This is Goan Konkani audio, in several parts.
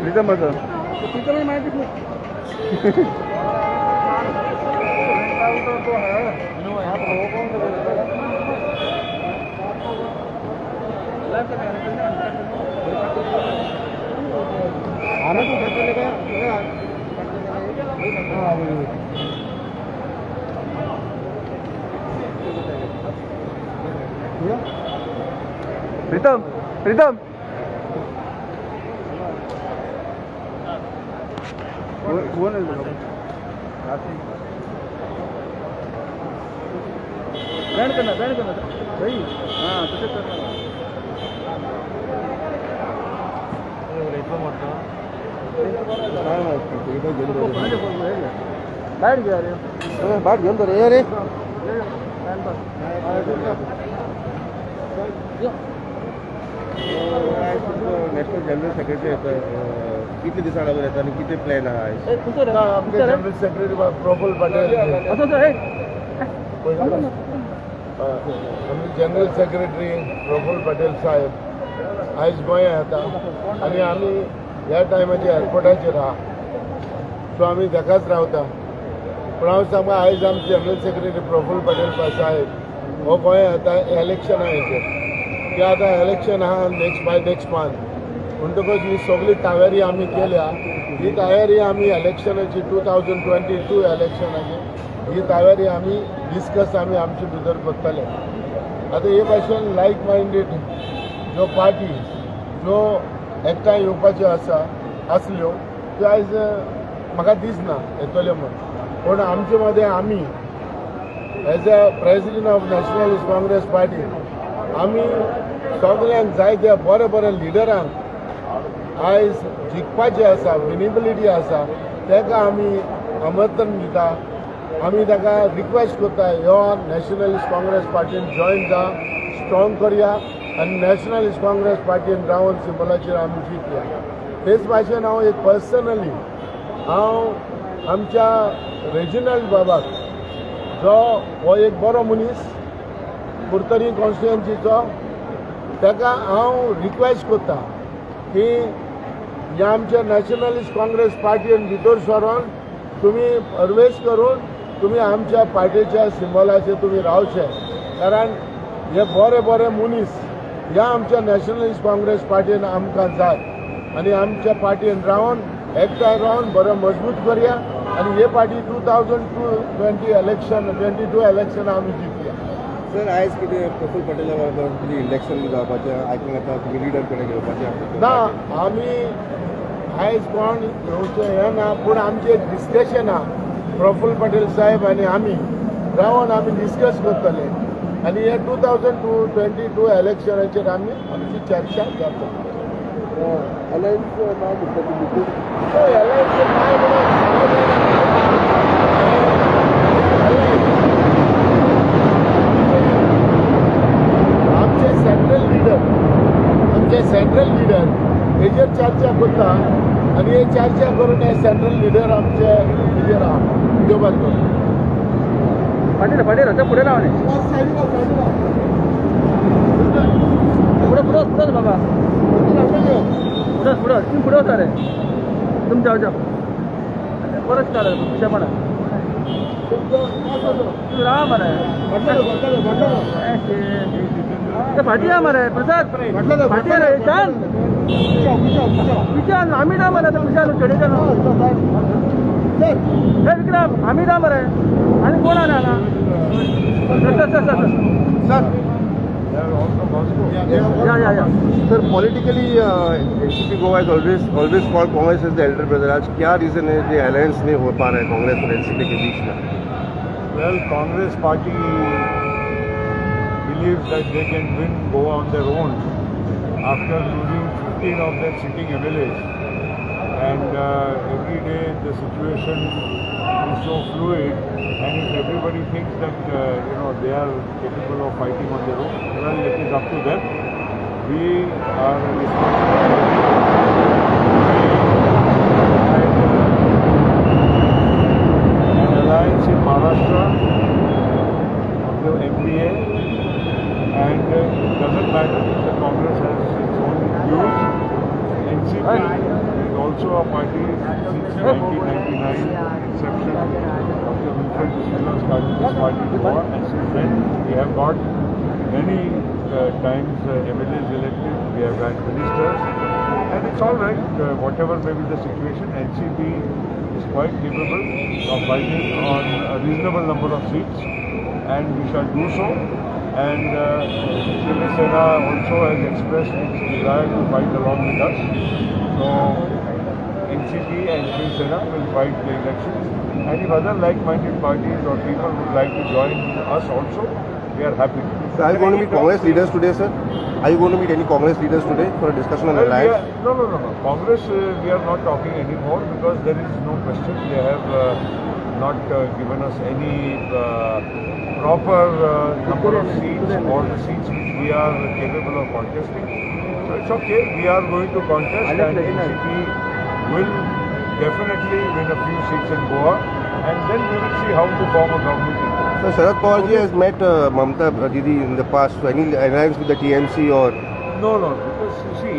प्रीतम आसा. प्रीतम माहिती. प्रीतम, प्रीतम. कोण आहे? बँड करणार, बँड करणार भाई. हां, तसंच करणार. बाहेर घ्या रे. बाट घेऊन तर रे. नॅशनल जनरल सेक्रेटरी येता, कितले दिसां लागून येता आनी कितें प्लॅन आहा? आमचे जनरल सेक्रेटरी प्रफुल्ल पटेल, आमचे जनरल सेक्रेटरी प्रफुल्ल पटेल साहेब आयज गोंया येता आनी आमी ह्या टायमाचेर एअरपोर्टाचेर आहा, सो आमी ताकाच रावता. पूण हांव सांगता, आयज आमचे जनरल सेक्रेटरी प्रफुल्ल पटेल साहेब हो गोंया येता इलेक्शना हेचेर की आतां इलेक्शन आहा नेक्स्ट बाय नेक्स्ट मंथ. म्हणटकच ही सगळी तयारी आमी केल्या. ही तयारी आमी इलेक्शनाची, 2022 इलेक्शनाची ही तयारी आमी डिस्कस आमी आमचे भितर करतले. आतां हे भाशेन लायक मायंडेड ज्यो पार्टी ज्यो एकठांय येवपाच्यो आसा आसल्यो, त्यो आयज म्हाका दिसना येतल्यो म्हूण. पूण आमचे मदें आमी as a president of Nationalist Congress Party आमी सगल्यांक जायत्या बरे बरे लिडरांक आयज जिखपाचें आसा, विनेबिलिटी आसा, ताका आमी आमंत्रण दिता. आमी ताका रिक्वेस्ट करता, यो नॅशनलिस्ट काँग्रेस पार्टीन जॉयन जा, स्ट्रॉंग करया आनी नॅशनलिस्ट काँग्रेस पार्टीन रावन सिंबलाचेर आमी जिखया. तेच भाशेन हांव एक पर्सनली हांव आमच्या रेजिनल्ड बाबाक, जो हो एक बरो मनीस कुडतरी कॉन्स्टिट्युएन्सीचो, ताका हांव रिक्वेस्ट करता की ह्या आमच्या नॅशनलिस्ट काँग्रेस पार्टीन भितर सरोन तुमी प्रवेश करून तुमी आमच्या पार्टीच्या सिंबलाचेर तुमी रावचे, कारण हे बरे बरे मनीस ह्या आमच्या नॅशनलिस्ट काँग्रेस पार्टीन आमकां जाय. आनी आमच्या पार्टीन रावन एकठांय रावन बरो मजबूत करया आनी हे पार्टी 2022 election, 22 election आमी जिखया. सर, आयज कितें प्रफुल्ल पटेला बरोबर कितें इलेक्शन बी जावपाचें आयकूंक येता, तुमी लिडर कडेन घेवपाचें आसा? ना, आमी आयज कोण येवचें हें ना, पूण आमचें एक डिस्कशन आहा. प्रफुल्ल पटेल साहेब आनी आमी रावन आमी डिस्कस करतले आनी हे 2022 इलेक्शनाचेर आमी आमची चर्चा जातली. अलायन्स ना दिसता तुमी? अलायन्स काय म्हणून सांगूंक जायना. आमचे सेंट्रल लिडर, आमचे सेंट्रल लिडर हेजेर चर्चा करता आनी हे चर्चा करून हे सेंट्रल लिडर आमचे हेजेर आहा देवबाग. पाटील, पाटील, आता पुढे लावा. पुढं, पुढं, पुढं बाबा, पुढं, पुढं. तुम्ही पुढे होता रे. तुम जाओ, जाओ. परत चालेल खुशापणा. तू राहा मरे. ते फाटी या मरे प्रसाद, फाटी रे. छान विचार. आम्ही ना मरे विचार खेडेच्या. हे विक्रम, आम्ही ना मरे. आणि कोण आला ना? Sir, sir, sir. Sir. या, या, या. Sir, politically NCP Goa is always called Congress as the elder brother. आज क्या रीजन है कि अलायंस नहीं हो पा रहा है कांग्रेस और एनसीपी के बीच में? Well, Congress party believes that they can win Goa on their own after losing 15 of their sitting MLAs. And every day the situation is so fluid, and if everybody thinks that they are capable of fighting on their own, well, it is up to them. We are responsible. We had an alliance in Maharashtra of the MVA, and it doesn't matter if the Congress has its own views. NCP is also also a party since 1999, inception of the Wilfred D'Souza started this party in Goa, and since then we have got many times MLAs elected, we have had ministers, and it's all right, whatever may be the situation, NCP is quite capable of fighting on a reasonable number of seats, and we shall do so. And Shiv Sena also has expressed its desire to fight along with us. So NCP and Shiv Sena will fight the elections. And if other like-minded parties or people would like to join us also, we are happy to. So are you going to meet Congress leaders today, sir? Are you going to meet any Congress leaders today for a discussion on Well, we alliance? No. Congress, we are not talking anymore because there is no question. They have not given us any proper number of seats or the seats which we are capable of contesting. So it's okay. We are going to contest, and NCP will definitely win a few seats in Goa, and then we will see how to form a government in Goa. So Sharad Pawar ji has met Mamata Didi in the past. So any alliance with the TMC or? No, because you see,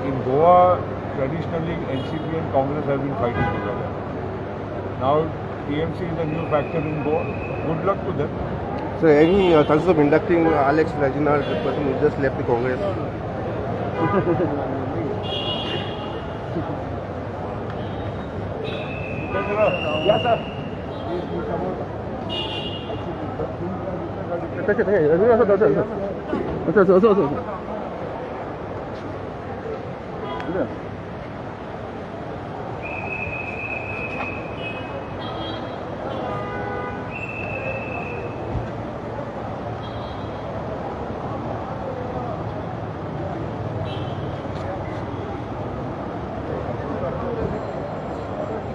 in Goa, traditionally NCP and Congress have been fighting together. Now TMC is a new factor in Goa. Good luck to them. So any chances of inducting Alex Reginald, the person who just left the Congress? Yes, sir. असो.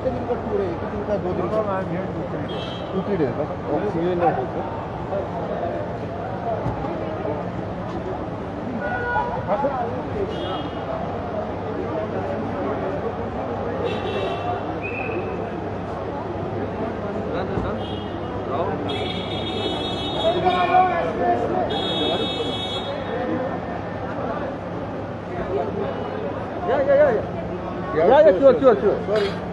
कितने दिन का टूर है? एक दिन का, 2 दिन का? No, I am here 2-3 days. 2-3 days. Oxygen है सर. Yeah, sure. Sorry.